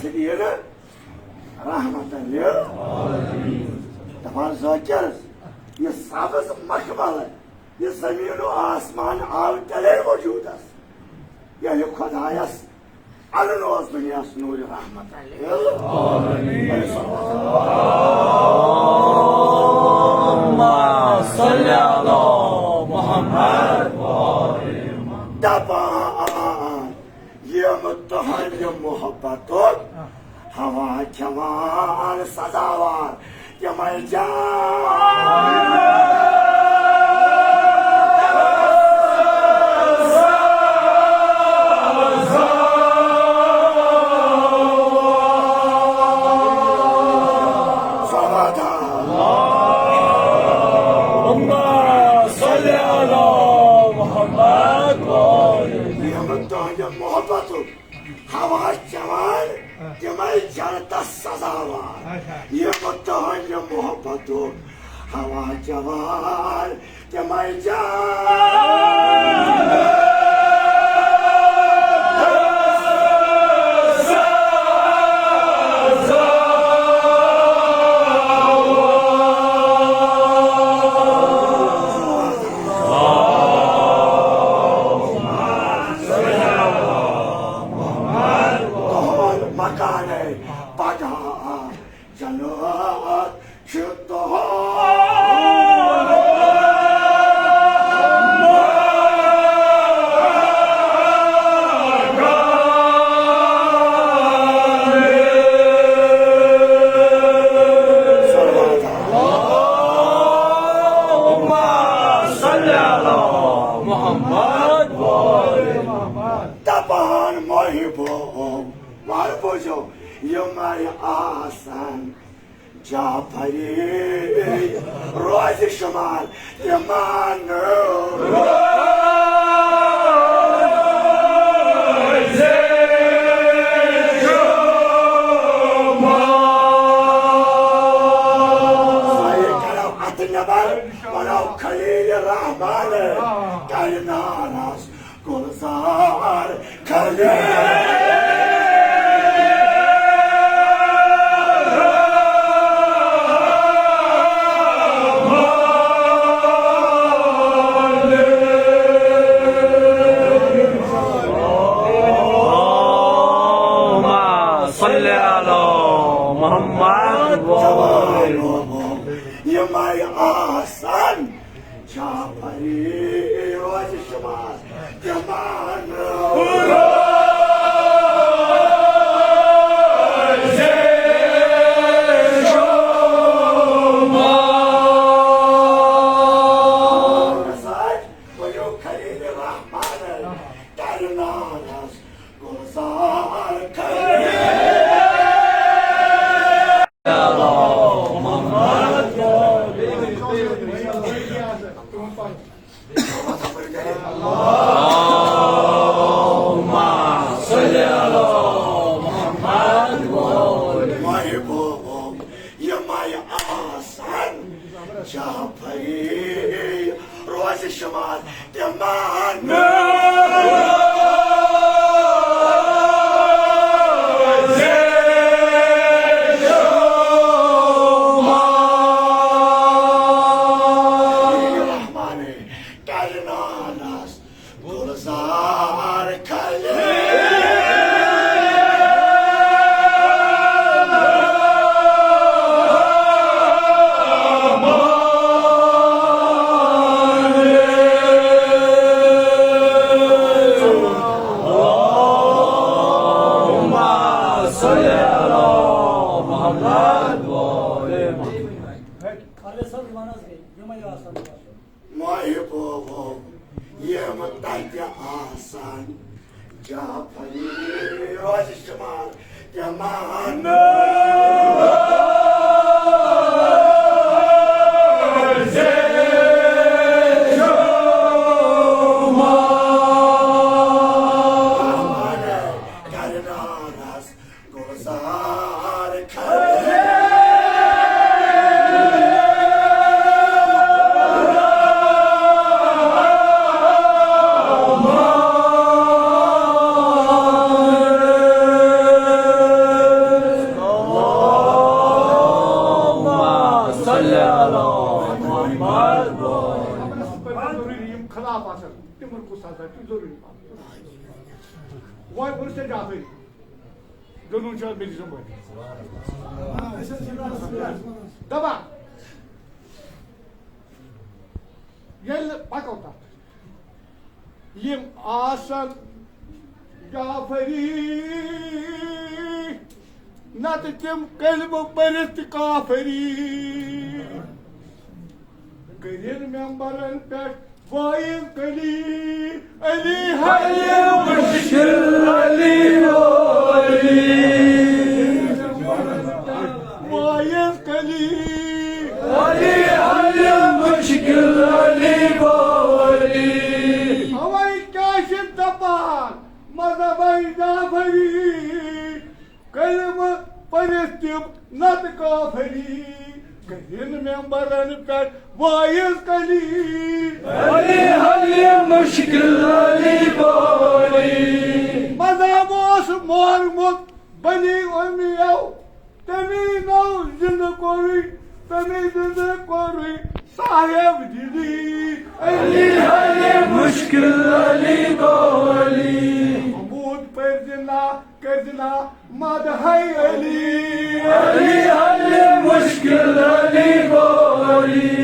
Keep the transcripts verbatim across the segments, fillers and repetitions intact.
سبیل رحمت للعالمین۔ دپان ذاکر، یہ سبز مخمل، یہ زمین و آسمان آو تیلے وجودس، ییٚلہِ خدایس انن اوس دنیاہس نور رحمت للعالمین۔ اللہم صل علی محمد۔ دپان، یِم تُہنٛدِ محبتُک ہوا کھٮ۪وان سزاوار، تِمے جان۔ اللہم صل علی محمد۔ یِم تُہنٛدِ محبتُک ہوا چٮ۪وان، تِمے جنتس سزاوار۔ اچھا۔ یِم تُہنٛدِ محبتُک ہوا چٮ۪وان، تِمے جنتس سزاوار۔ تُہُنٛد مکانَے پگاہ جنت چھُ تُہُنٛد۔ اللہم صل علی محمد۔ دپان محبو، وار بوزو، یمے آسن جعفری روزِ شمار، یمن روزِ شمار۔ سایہِ کرو اتھ نٮ۪بر، ونو خلیل رحمان، کرنانس گلزار خلیل۔ اللہم صل علی محمد۔ یمے آسن جعفری روزِ شمار، تِمن روزِ شمار۔ ؤنِو خلیل رحمانن، کرنانس گلزار خلیل۔ اللہم صل علی محمد۔ محبوب، یمے آسن جعفری روزِ شمار، تِمن روزِ شمار۔ رحمانِ کرنانس گلزار خلیل۔ اللہم صل علی محمد و آل محمد۔ محبوبو، یِم تَتہِ آسَن، جعفری روزِ شمار تِمَن۔ کرنانس گلزار خلیل۔ کُس ہسا چھُ ضروٗری پَہم۔ وۄنۍ ووٚن سیدِ جعفری، جنون چھُ مےٚ دِژمٕژ۔ دَپان، ییٚلہِ پَکو تَتھ، یِم آسَن جعفری، نَتہٕ تِم کلمہٕ پٔرِتھ تہِ کافری۔ کٔرِن ممبرن پٮ۪ٹھ وٲیِو کلی، علی حل مشکل علی ولی۔ وٲیِو کلی، علی حل مشکل علی ولی۔ اَوَے کیٛاہ چھِ دَپان مذہبَے جعفری؟ کلمہٕ پٔرِتھ تِم نَتہٕ کافری، کٔرِن ممبرن پٮ۪ٹھ وٲیِو کلی۔ علی حل مشکل علی ولی۔ مذہب اوس مورمُت بنی امیو، تٔمی نوٚو زِندٕ کوٚرُے، تٔمی زِندٕ کوٚرُے صاحب دِلی۔ علی حل مشکل علی ولی۔ محمود پٔرۍ زِ نا، کٔرۍ زِ نا، مدحے علی۔ علی حل مشکل علی ولی۔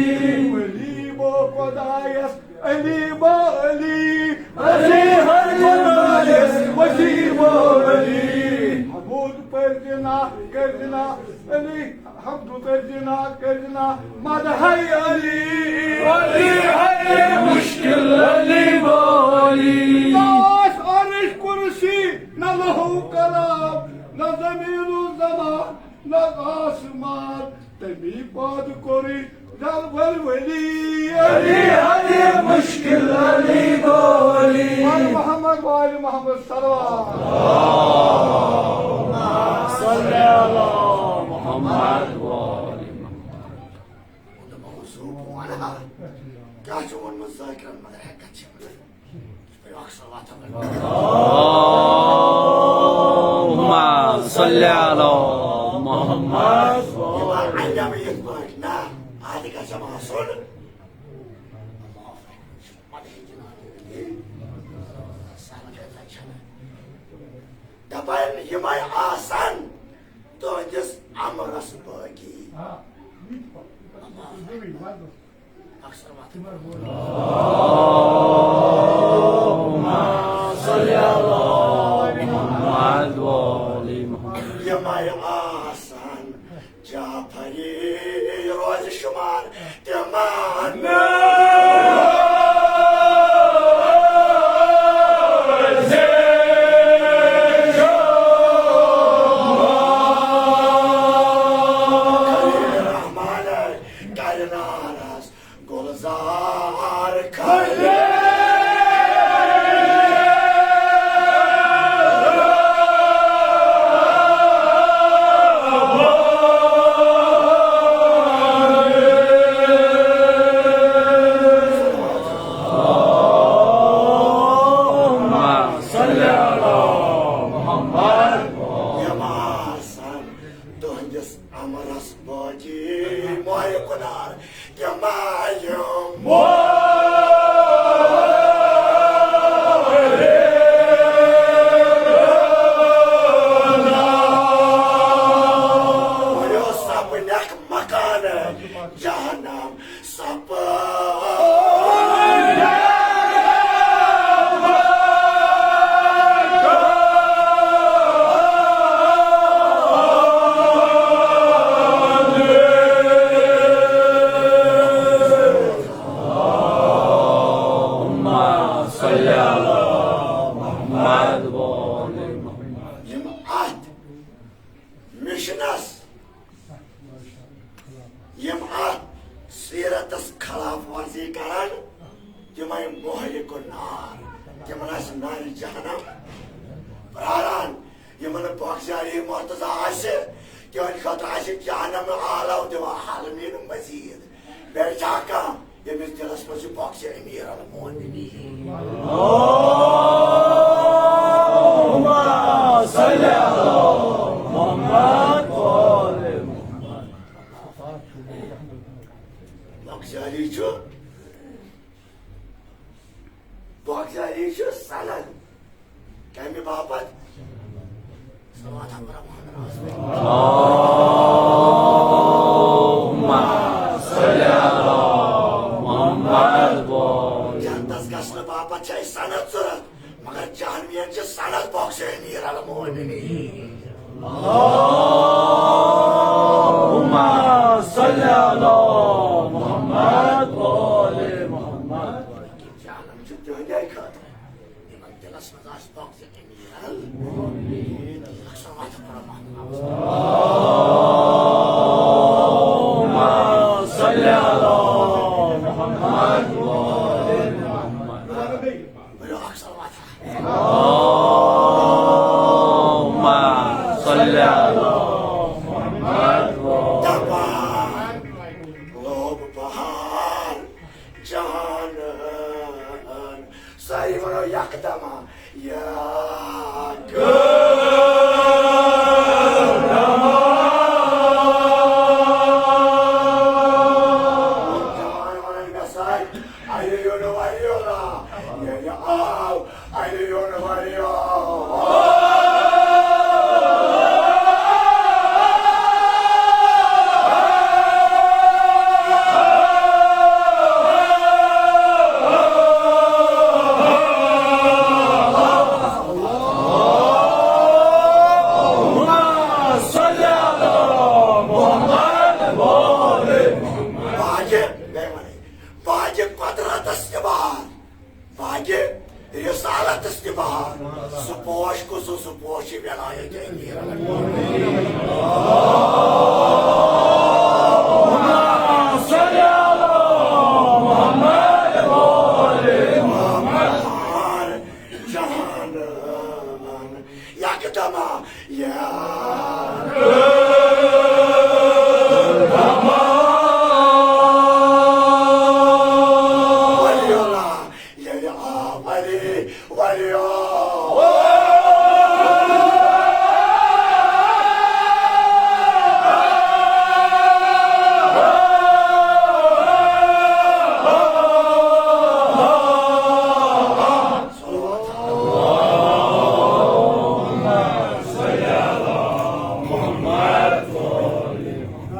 ولی بو خدایس علی با علی، علی ہر خدایس ولی با علی۔ محمود پٔرۍ زِ نا، کٔرۍ زِ نا، علی حمدو کٔرۍ زِ نا، کٔرۍ زِ نا، مدحے علی۔ علی ہر مشکل علی با علی۔ نہ آسہِ عرش کرسی، نہ لہو کلام، نہ زمین و زمان، نہ آسمان، تٔمی پٲدٕ کوٚرُے جلوٕ ولی۔ علی، علی مشکل، علی گولی۔ آل محمد و آل محمد صلوات۔ صلی علی محمد و آل محمد۔ کیٛاہ چھُ ووٚنمُت ذٲکرَن، مگر ہٮ۪کَتھ چھِ وَنان۔ اللهم صل على محمد۔ یِمن اَنجام یِتھ پٲٹھۍ نہ، اَتھ گژھِ آسُن۔ دَپان یِمَے آسَن تُہٕنٛدِس اَمرَس بٲقی۔ اللهم صل على محمد وآل محمد۔ یِمَے آسَن جعفری روزِ شُمار تِمَن۔ خلیل رحمان کَرِ نارَس گُلزار خلیل۔ اللهم صل على محمد۔ یِم آسَن تُہٕنٛدِس اَمرَس بٲقی مایہِ کُنار تِم یِم۔ ؤلِو سَپنَکھ مکانہٕ جہنم سَپٲرۍ۔ اللهم صل على محمد وآل محمد۔ یِم اَتھ مِشنَس، یِم اَتھ سیٖرتَس خلاف ورزی کران، تِمَے مہلِکُ نار، تِمَن آسہِ نارِ جہنم پراران۔ یِمَن بۄکسہِ علی مرتضی آسہِ، تِہنٛدِ خٲطرٕ آسہِ جہنم آلو دِوان حلمین مزید۔ بیٚیہِ چھا کانٛہہ ییٚمِس دِلس منٛز چھُ بۄکسہِ امیر المومنین؟ اللهم صل على محمد وآل محمد۔ بۄکسہِ علی چھُ، بۄکسہِ اللهم صل على محمد وآل۔ جنتس گژھنہٕ باپتھ چھِ اَسہِ سند ضروٗرت، مگر جہنمین چھِ سند بخش امیر المومنین۔ اللهم صل على محمد وآل محمد۔ جہنم چھُ تُہنٛدے خٲطرٕ۔ یِمن دِلس منٛز آسہِ بخش امیر المومنین۔ اکثر وقت پرمان۔ اللهم صل على محمد وآل محمد۔ ؤلِو اکھ صلوات۔ اللهم صل على محمد وآل۔ دپان لوٚب بہار جہانن، سٲری ونو یکدم، یکدم۔ جوان ونن مےٚ سۭتۍ، اَیو یونو، اَیو لا، ییٚلہِ آو، اَیو یونو، اَیو۔ باقی، بیٚیہِ وَنٕے، باقی قۄدرَتَس تہِ بہار۔ باقی رسالتس تہِ بہار۔ سُہ پوش کُس، سُہ پوش چھُ ولایت امیر المومنین۔ اللهم صل على محمد وآل محمد۔ جہان یکدم یکدم۔ ولی اللہ۔ ییٚلہِ آو علی، علی آو۔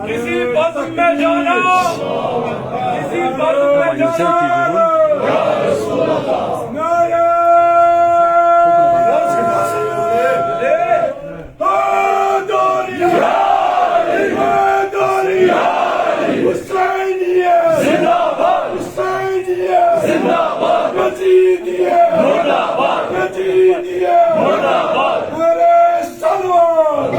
کسی بزم میں جانا، کسی بزم میں جانا۔ نعرہ حیدری، حیدری، حسینیت زندہ باد، حسینیت زندہ باد، یزیدیت مردہ باد، یزیدیت مردہ باد۔ نعرہ صلوات۔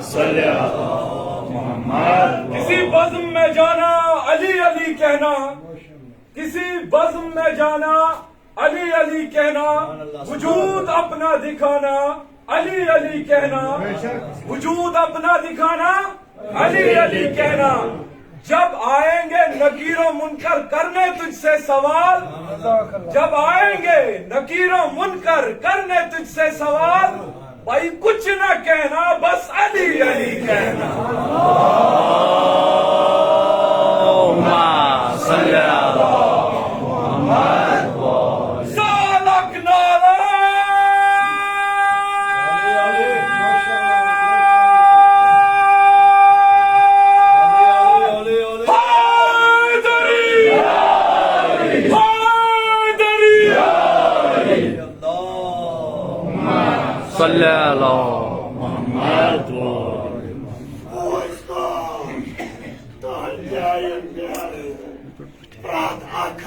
صلی علی محمد۔ کسی بزم میں جانا، علی علی کہنا، کسی بزم میں جانا، علی علی کہنا، وجود اپنا دکھانا، علی علی کہنا، وجود اپنا دکھانا، علی علی کہنا۔ جب آئیں گے نکیر و منکر کرنے تجھ سے سوال، جب آئیں گے نکیر و منکر کرنے تجھ سے سوال، بھائی کچھ نہ کہنا، بس علی علی کہنا۔ اللهم صل على محمد۔ سالک نعرہ حیدری، حیدری۔ صلی علی محمد۔ پرٛٮ۪تھ اکھ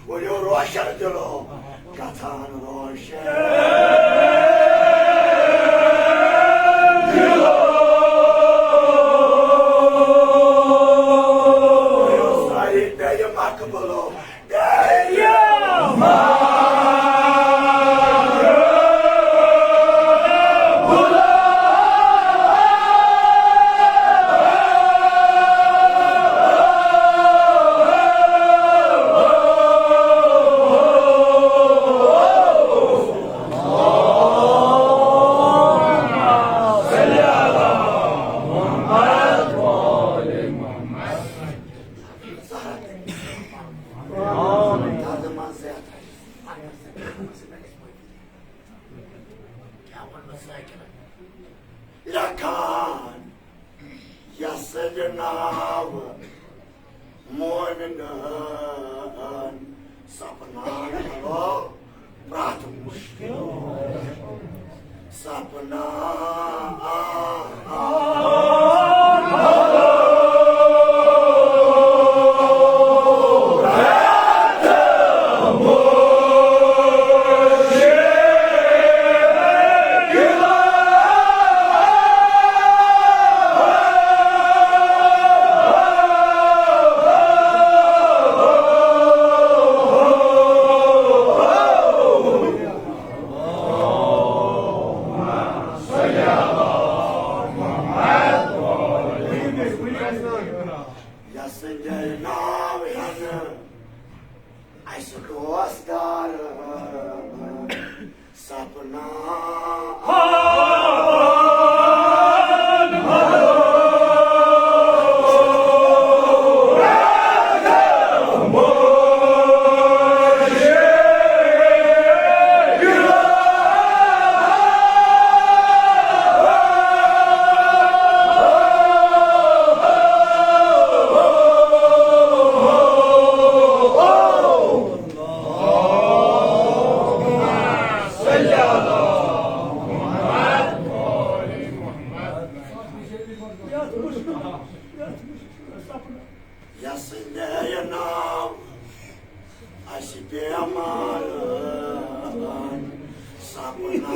ؤلِو روشن دِلو گژھان روشن۔ ساری بیٚیہِ مقبولو۔ لیکھان یسٕنٛدِ ناوٕ مومِنن سپنان کرو پرٛٮ۪تھ مُشکِل سپنان۔ یسٕنٛدِ ناوِ ہٮ۪نہٕ اَسہِ دوستار سپنا۔ یسٕنٛدِ ناوِ اَسہِ بیمار سپنا۔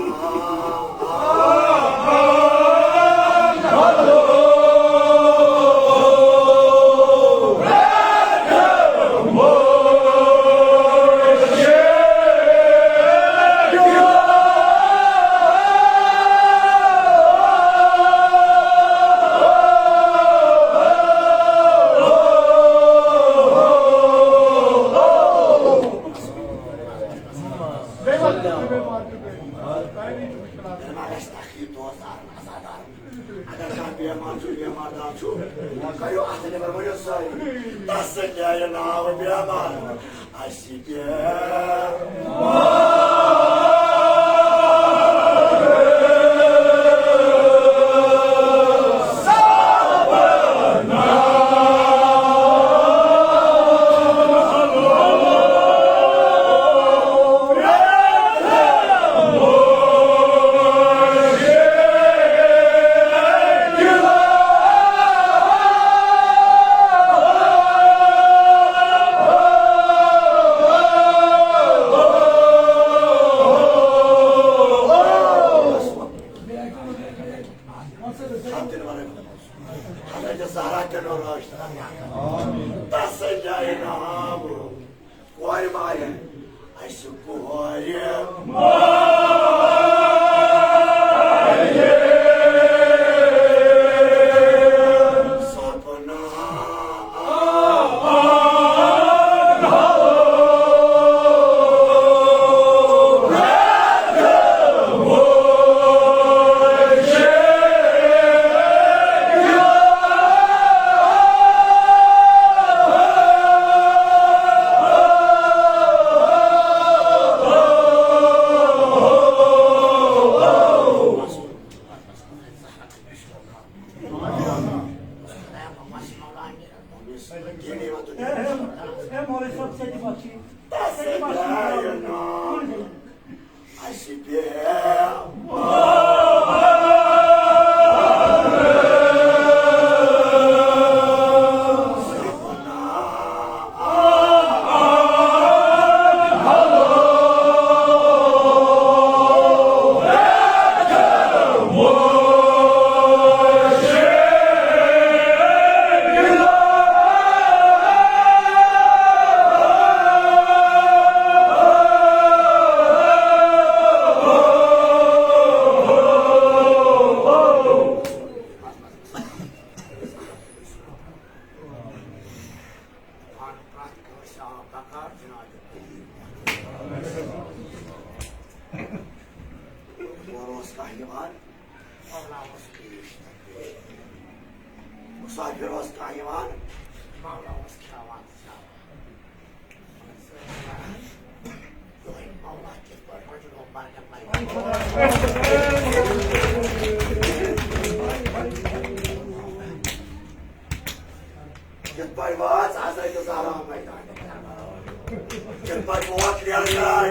اگر کانٛہہ بیمار چھُ، بیمار دار چھُ، کٔرِو اَتھٕ نٮ۪بر، ؤنِو سٲری، تَس سۭتۍ نیرِ ناو بیمار۔ اَسہِ پٮ۪ٹھ۔ حضرت زہرا کیٛاہ نوٚو رٲچھ تہٕ تَس سۭتۍ جایہِ ناو کورِ مارِ۔ اَسہِ کورِ مارِ سپنا۔ اے، اے، اے، مولوی صٲب، ژےٚ تہِ ما چھُے؟ ژےٚ تہِ ما چھُے؟ اَسہِ بیٚہہ۔ اور اوس کانٛہہ یِوان، مولا اوس پیش۔ مسافر اوس کانٛہہ یِوان، مولا اوس کھٮ۪وان چٮ۪وان۔ یِہوٚے مولا کِتھ پٲٹھۍ رۄپیہِ دۄہ برکت لگہِ؟ کِتھ پٲٹھۍ ووت لیلہٕ کران؟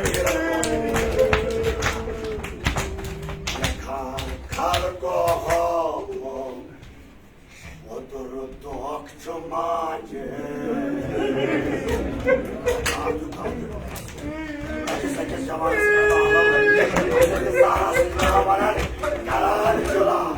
خلقو ہووُم، وۄتُر دۄکھ چھُ ماجہِ۔ أکِس أکِس جوانس کران، أکِس أکِس زنانس کران، کران جُلان۔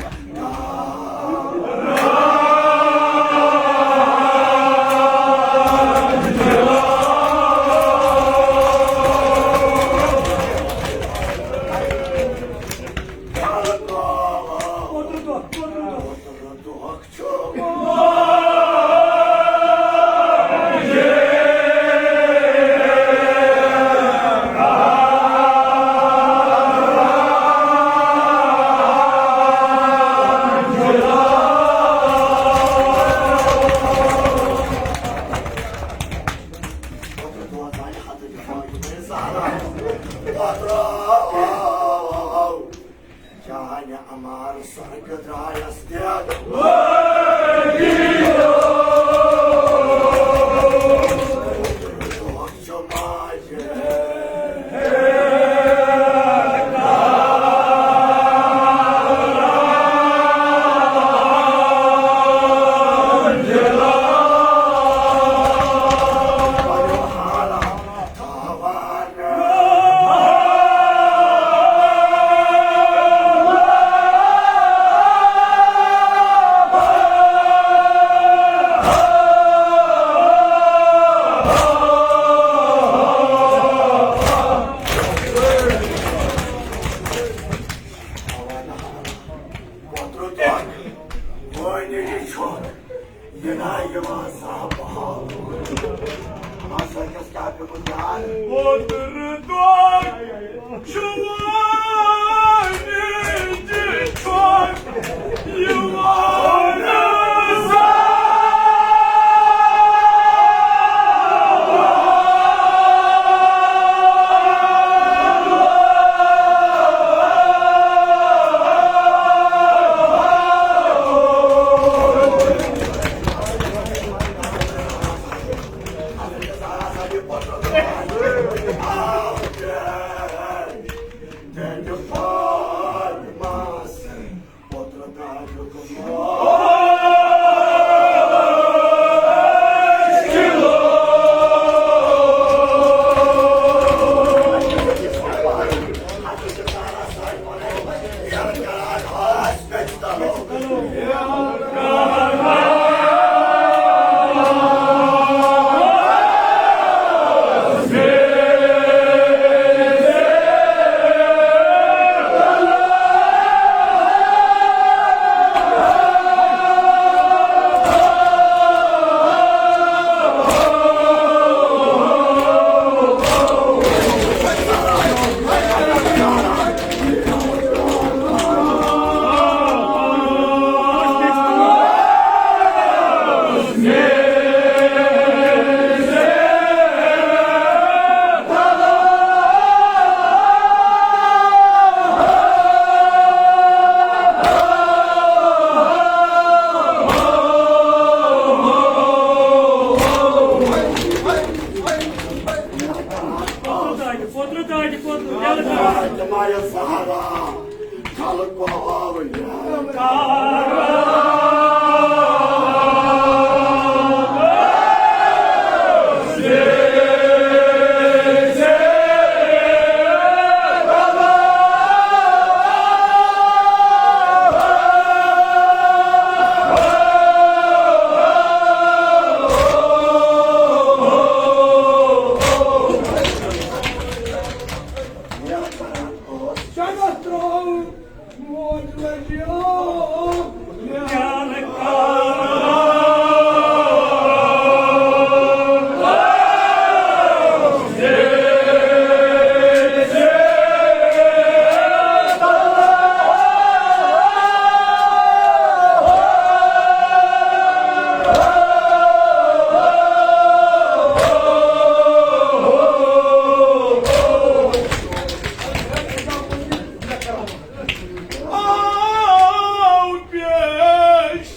چانہِ امار سۄرگہٕ درایس دٮ۪د۔ وۄنۍ یہِ چھُ یہِ نہ یِوان صاحب بحال۔ ہسا کیٛاہ پیوٚمُت یاد؟ اوترٕ دۄہ چھُ وۄنۍ تہِ چھُ یِوان۔ آو پیش۔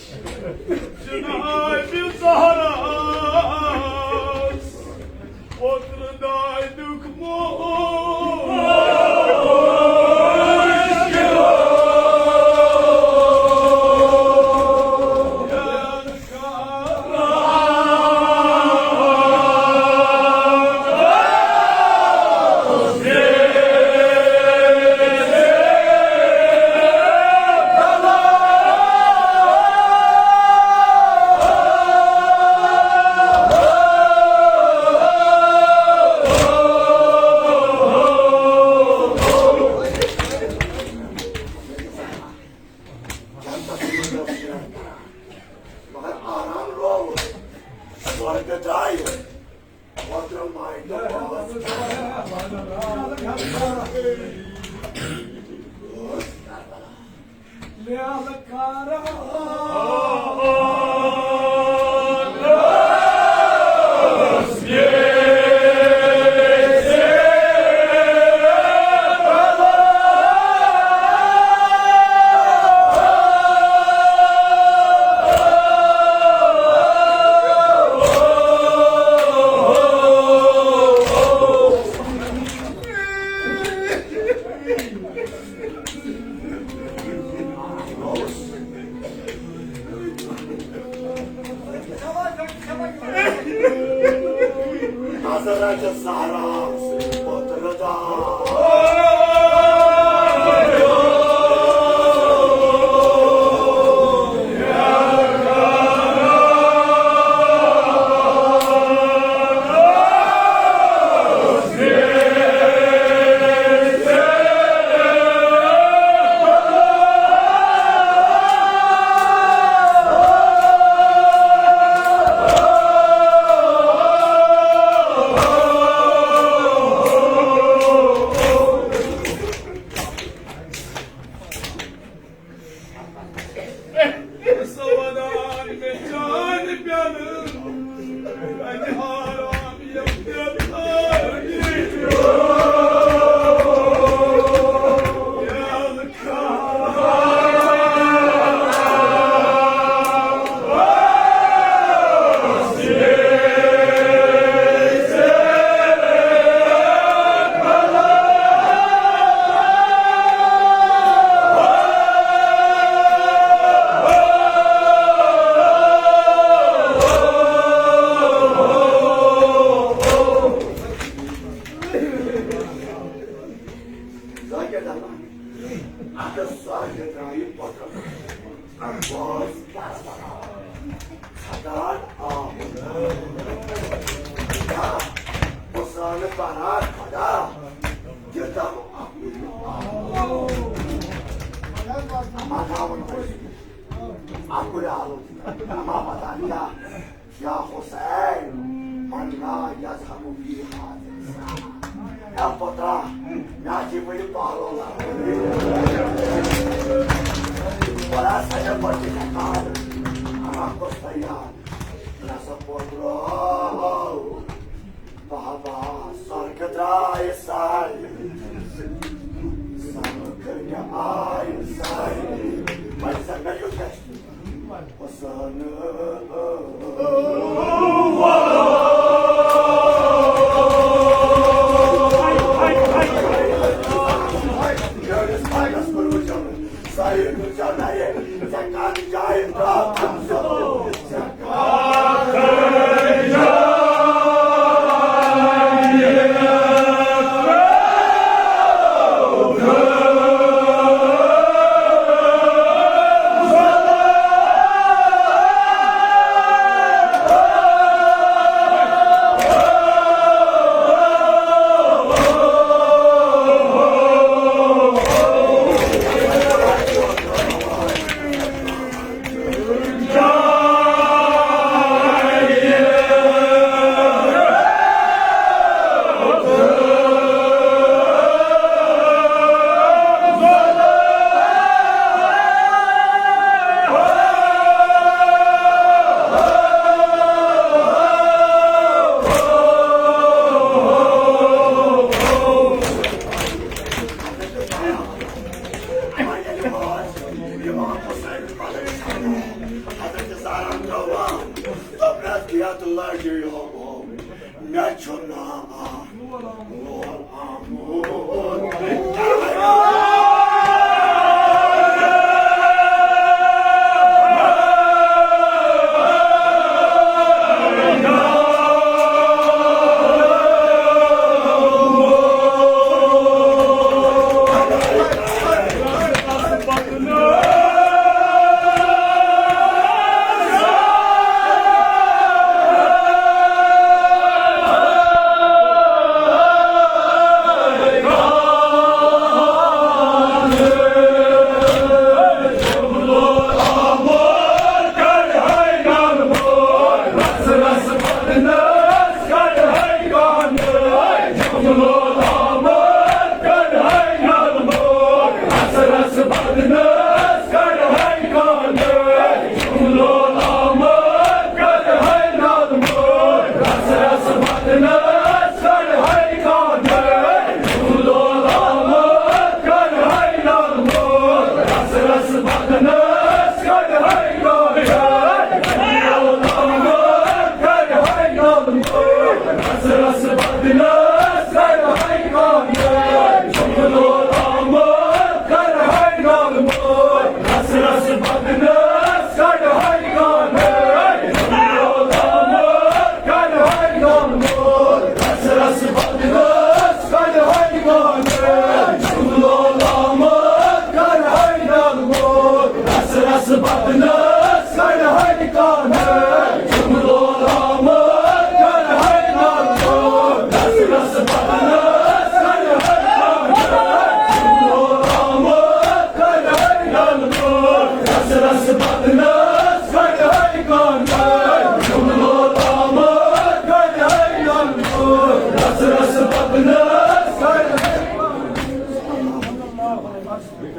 حضرت زہرا سٕنٛدِ پُترٕ دار۔ یا حسین، من لا یذهب فی هذا الزمان۔ اے پترا، مےٚ چھِ وٕنہِ پہلو لاگُن۔ ولا سجا پتہ نہ کار، اما کُس تیار، نہ سا پوترو۔ بابا، سرکہ درٛاے سارے، سرکہ آے سارے، وۄنۍ زن مےٚ یُتھ گژھِ۔ حضرت زہرا نوان، دوٚپنس، "گٔیہ تہٕ لٲگِو یہِ ہُم ہُم۔ مےٚ چھُ ناو اکھ لول آمُت۔"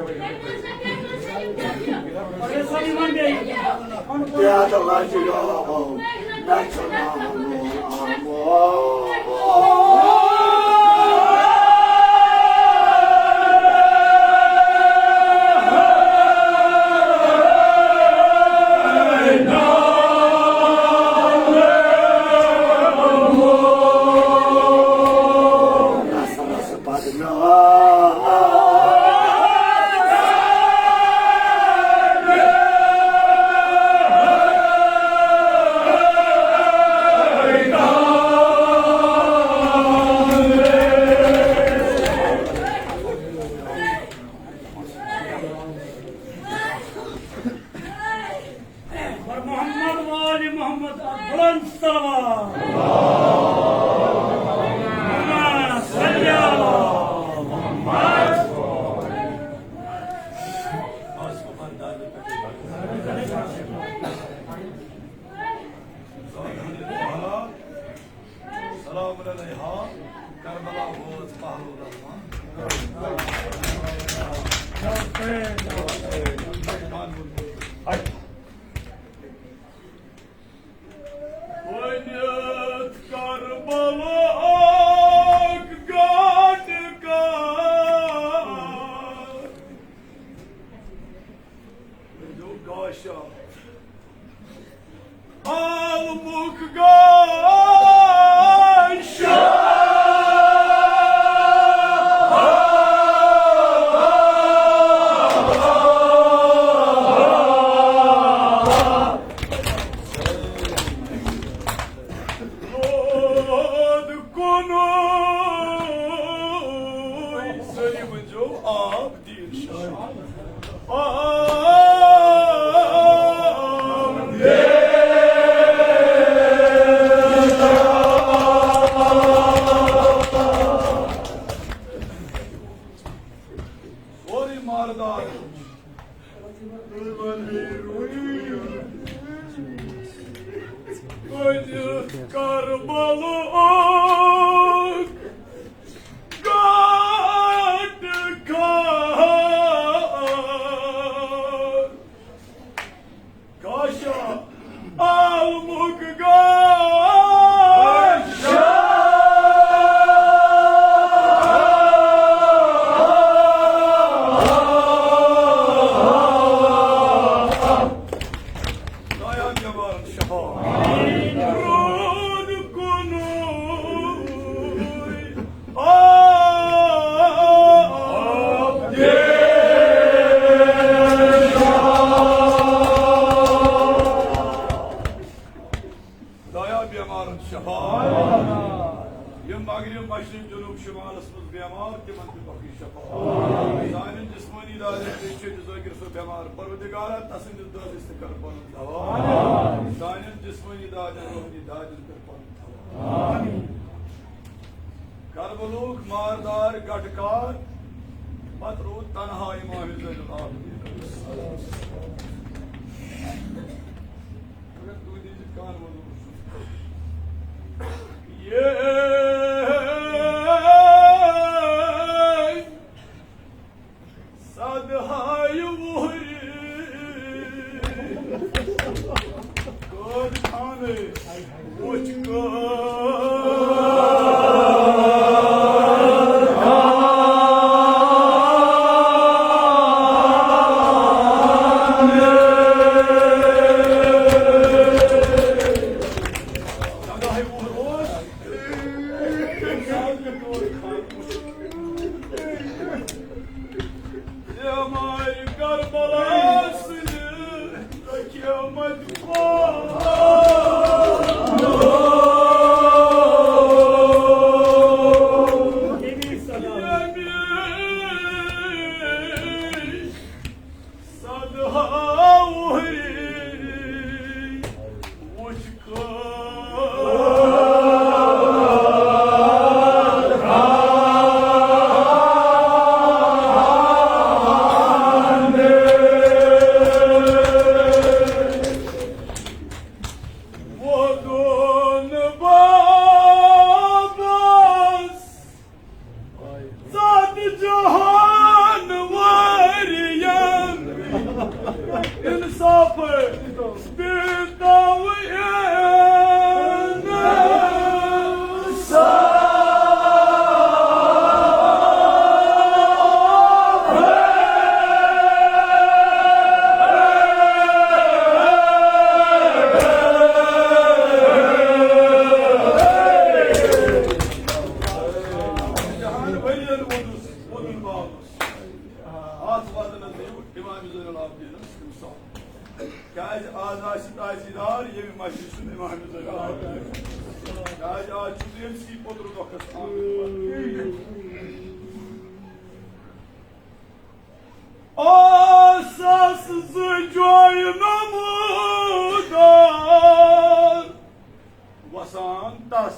بر محمد وآل محمد، بلند صلوات۔ اللهم صل علی محمد۔ سلام علیہا، کربلا وٲژ پہلو رحمان۔ ؤنِتھ کربلہُک گاٹہٕ کر۔ ؤنِو گاشا۔ عالمُک گاشا۔ رود کُنُے۔ سٲری ؤنۍزیو آب۔ سورُے ماردار۔ کربلہُک گاٹہٕ کر۔ گاشا، عالمُک گاشا۔ دایان جبار شفا۔ رود کُنُے۔ دایان بیمارن شفا۔ یِم مغرب، مشرق، جنوب، شمالس منٛز بیمار، تِمن تہِ بخش شفا۔ سانٮ۪ن جسمٲنی دادٮ۪ن تہِ چھِ ذٲکر صٲب بیمار، پروردگارا، تسٕنٛدِس دٲدِس تہِ کر پنُن دوا۔ سانٮ۪ن جسمٲنی دادٮ۪ن، روحٲنی دادٮ۪ن کر پنُن دوا۔ کربلہُک ماردار گٹہٕ کر، پتہٕ روٗد تنہا امام زین العابدین۔ اگر تُہۍ دِیِو کانٛہہ وَنُن۔ یے صدہاے وُہرِ قٲد خانَے وُچھ قٲد۔ صدہاے وُہُر اوس۔ بیمارِ کربلا سٕنٛدِ قیامت پتھ۔ صدہاے وُہرِ وُچھ قٲد۔ جہان ؤرین ووٚنُس، ووٚنُن باوُس۔ آز واتنس دِیِو امام زین العابدینس تِم سوال۔ کیازِ آز آسہِ تٲثیٖردار ییٚمہِ مسجد سُنٛد امام زین العابدین۔ کیازِ آز چھُ تٔمۍ سٕے پوٚتُر دۄکھس آمُت۔ آسس زٕ جویہِ نمودار۔ وسان تس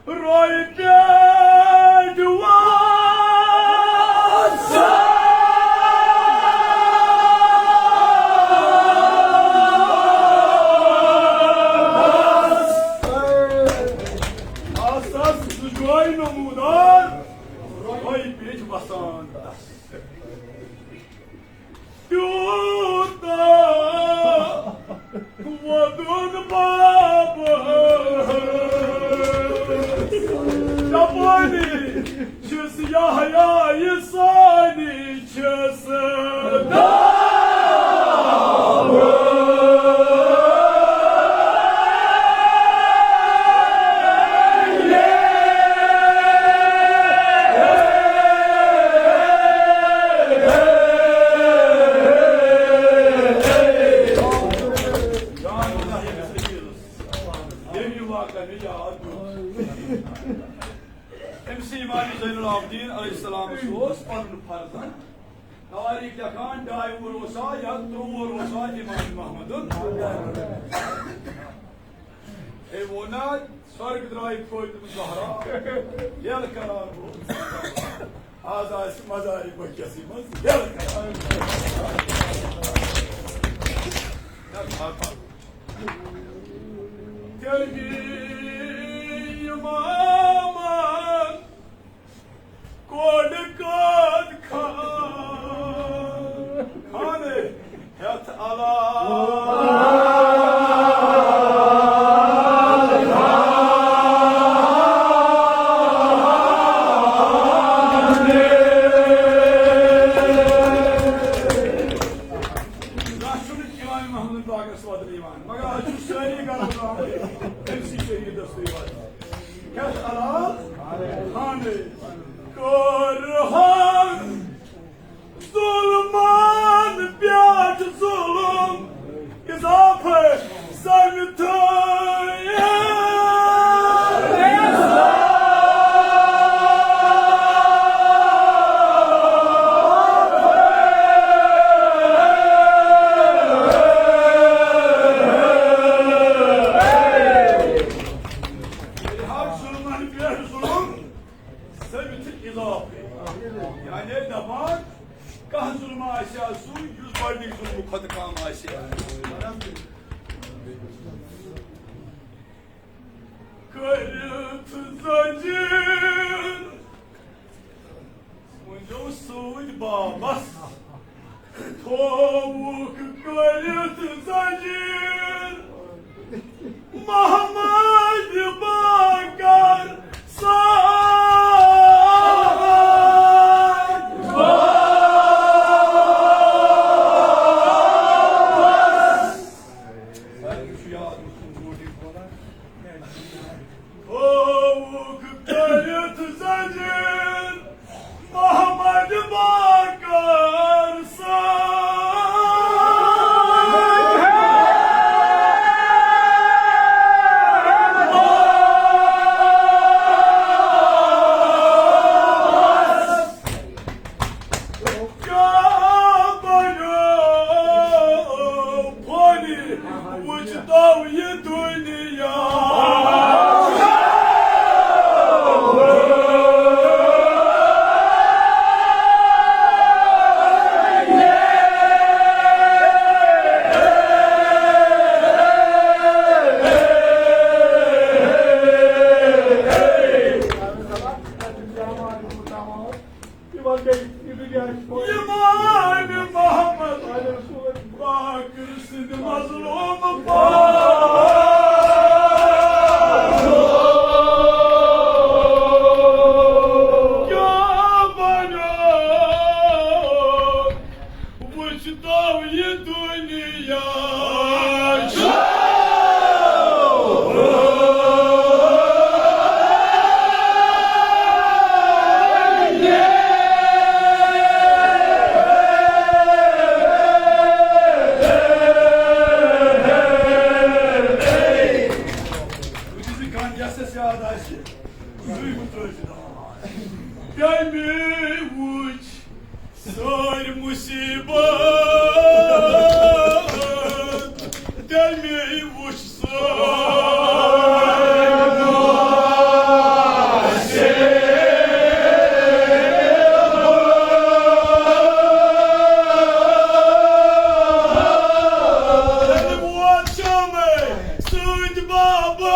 روے پٮ۪ٹھ وسان۔ آسس زٕ جویہِ نمودار، روے پٮ۪ٹھ وسان تس۔ تیوٗتاہ وۄدُن بابہٕ دپٲنی چھِس یحییٰ یہِ سانی چھِس دابہٕ۔ جان اللہ ییٚمِس عزیزس ییٚمہِ واقعہ مےٚ یاد پیوٚو۔ أمۍ سٕے امام زین العابدین علیہ السلام اوس پنُن فرزند۔ توٲریٖخ لیکھان، ڈاے وُہُر اوسا یا ترٛۆوُہ وُہُر اوسا امام محمدُن۔ أمۍ ووٚن نا، سۄرگ درٛاے فٲطمہٕ زہرا، ییٚلہِ قرار گوٚو۔ آز آسہِ مزارِ بقیسٕے منٛز ییٚلہِ قرار۔ تیٚلہِ گٔیہِ امامن کوٚڑ قٲد خان، خانہٕ ہٮ۪تھ علاج۔ زانٛہہ چھُنہٕ امام محمد باقرس وَدنہٕ یِوان، مگر آز چھُ سٲری گرٕ ترٛاوان أمۍ سٕے شہیٖدس تُہۍ وَدنہٕ۔ کیٛاہ چھُ علاج؟ خانہٕ کوٚرہَن ظُلمَن پٮ۪ٹھ ظُلم اضافہٕ سَمہِ تھٲیِتھ۔ ییٚلہِ حظ ظُلمَن پٮ۪ٹھ ظُلم سٔمِتھ اضافہٕ۔ یعنی دپان، کانٛہہ ظُلم آسہِ ہا سُے، یُس گۄڈٕنِکۍ ظُلمہٕ کھۄتہٕ کم آسہِ ہا۔ کٔرِتھ زنجیٖر، مُنجو سۭتۍ بابس۔ تھووُکھ کٔرِتھ زنجیٖر محمد باقر سۭتۍ۔ تھووُکھ کٔرِتھ زنجیٖر محمد باقر سۭتۍ۔ تو یہِ دُنیا چھُ۔ وٕچھِو زِ کانٛہہ یَس اَسہِ یاد آسہِ، سُے وٕچھو أسۍ۔ تَمے وٕچھ سٲرۍ مُصیٖبت، تَمے وٕچھ سٲرۍ مُصیٖبت۔ ووت شامے سۭتۍ بابا۔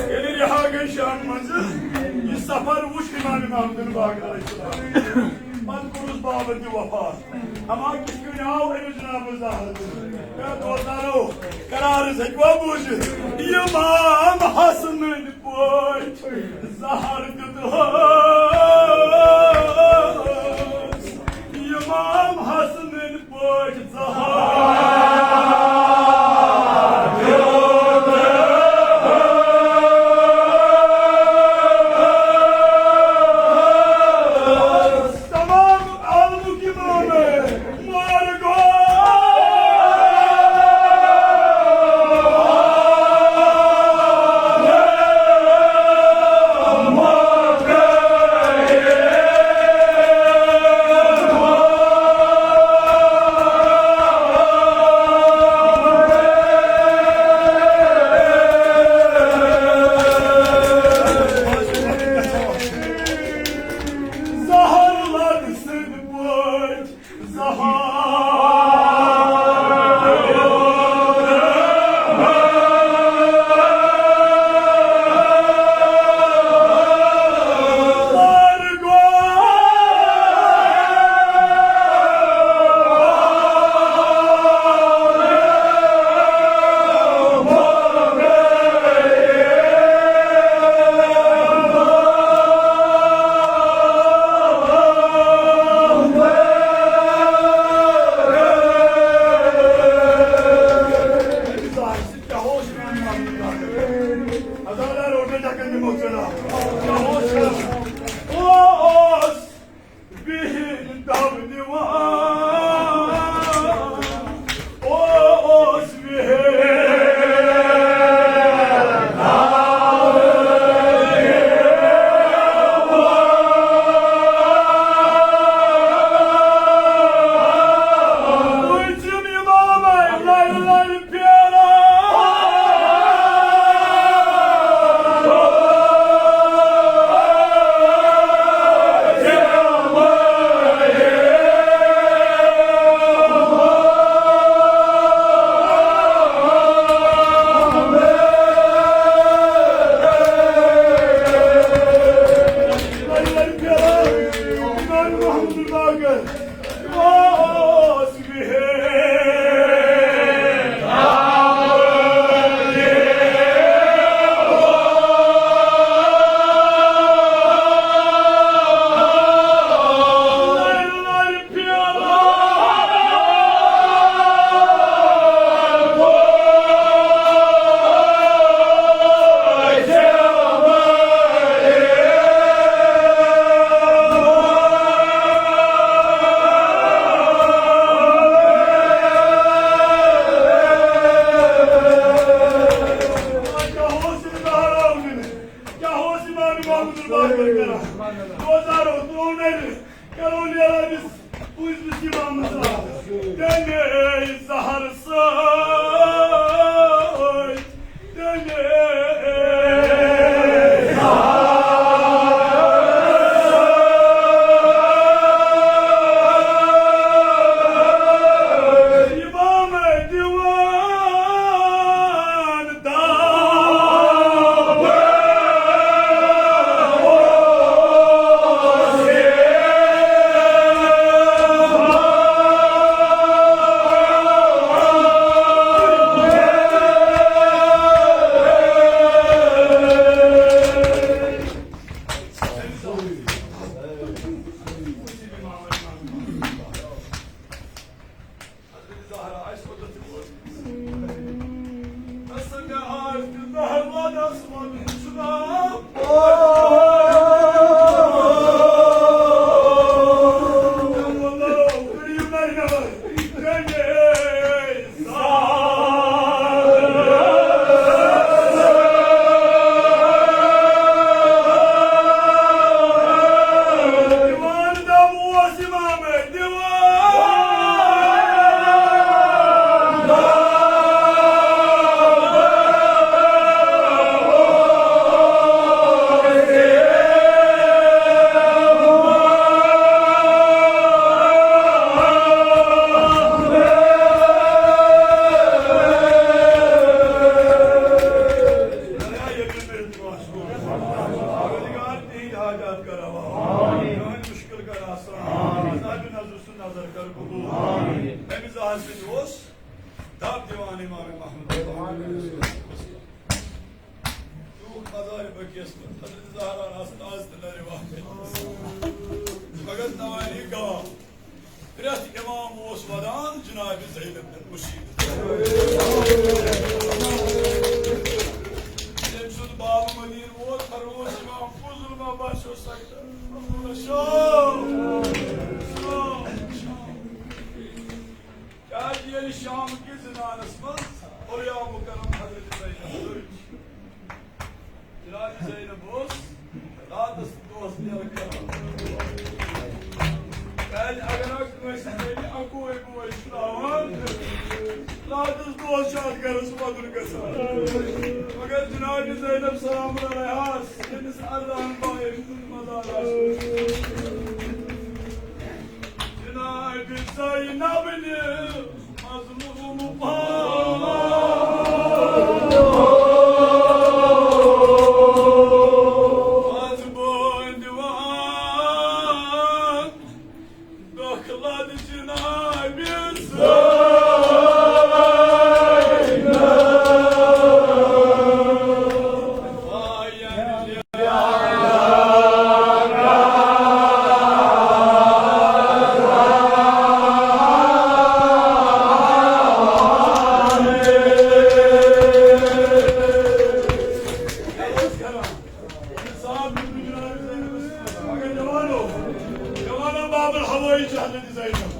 ییٚلہِ رِہا گٔے شام منٛزٕ، یہِ سفر وُچھ امام محمد باقر علیہ السلام۔ پتہٕ کوٚرُس بابن تہِ وفات۔ اما کِتھ کٔنۍ آو أمِس جناب زہر؟ اے دوستانو، قرارس ہیٚکوا بوٗزِتھ؟ امام حسنٕنۍ پٲٹھۍ زہر دیُت حٲص۔ امام حسنٕنۍ پٲٹھۍ زہر دیُت حٲص۔ تمام عالمُک امام مارگو۔ زہر لد سٕنٛدۍ پٲٹھۍ روزدارو ترٛوو نہٕ، کرو نیران أمِس پوٗنٛژمِس اِمامس آز۔ تَمے زہر سۭتۍ، تَمے اِمام دیوان حضرت زہرا آسہِ اوٚتَتھ تہِ ووتمُت۔ مےٚ سَنگا آز تہِ زہر وادَس وَنُن چھُنہ۔ مےٚ ووٚنُو، کٔرِو نَے نَے، کٔرِو۔ پروردگار تِہِنٛدۍ حاجات کر روا، تِہِنٛدۍ مُشکِل کر آسان، عذاب نذر سُنٛد نظر کر قبول۔ اَمہِ زہر سۭتۍ اوس دَب دِوان اِمام محمد۔ تیوٗت مزارِ بقیَس منٛز حضرت زہرا آسان آز تہِ نَرِ واقعہٕ۔ مگر تواری گوٚو۔ پرٛٮ۪تھ اِمام اوس وَدان جناب زینب بن مشیر۔ تٔمۍ سُنٛد باب مدیٖنہٕ ووت، فرموس اِمام، کُس ظُلما باسیو سَکھ؟ شام، شام، شام۔ کیٛازِ ییٚلہِ شام کِس زِنانَس منٛز اولیاء مُکرم حضرت زینب دٔج، جناب زینب اوس راتس دۄہس نیران کران۔ کیازِ اگر اکھ کٲنٛسہِ زنہِ اکوے بوے چھُ تھاوان، راتس دۄہس چھُ اتھ گرس وۄدُن گژھان۔ مگر جناب زینب سلام علیہا، ییٚمِس اردہن بایَن ہُنٛد مزار آسہِ۔ جناب زینب نہِ مظلوم پان از بٲنۍ دِوان دۄکھ لد جناب زینب۔ مگر جوانو، جوانو باب الہوٲیی چھِ حضرت زینب۔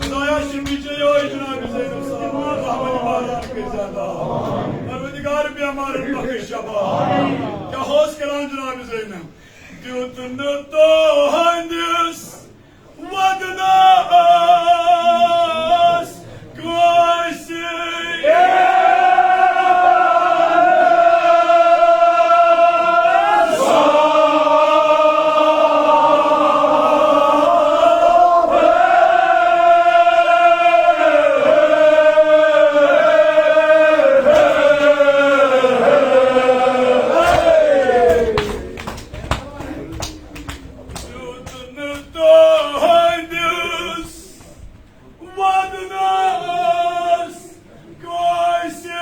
خدایا شفیع چے یوے جناب زینب صاحب، رحمت بازار کٔرۍ زیادٕ۔ پروردگار بیمارن بخش شفا۔ کیٛاہ اوس کران جناب زینب؟ دیُت نہٕ تُہنٛدِس وعدس کٲنٛسہِ۔ دیُت نہٕ تُہنٛدِس وعدس کٲنٛسہِ۔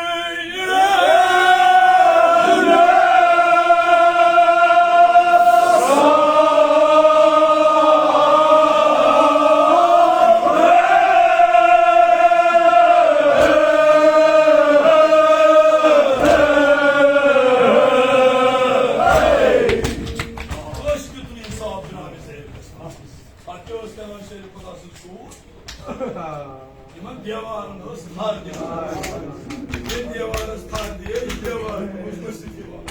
کٲنٛسہِ دیُت نہٕ انصاف جناب زینبس۔ اتھ کیٛاہ اوس کران شیرِ خدا سٕنٛز کوٗر؟ یِمن دیوارن ٲس تھر دِوان۔ ییٚمہِ دیوارس تھر دِیے، یہِ دیوار اوس مٔشِتھ یِوان۔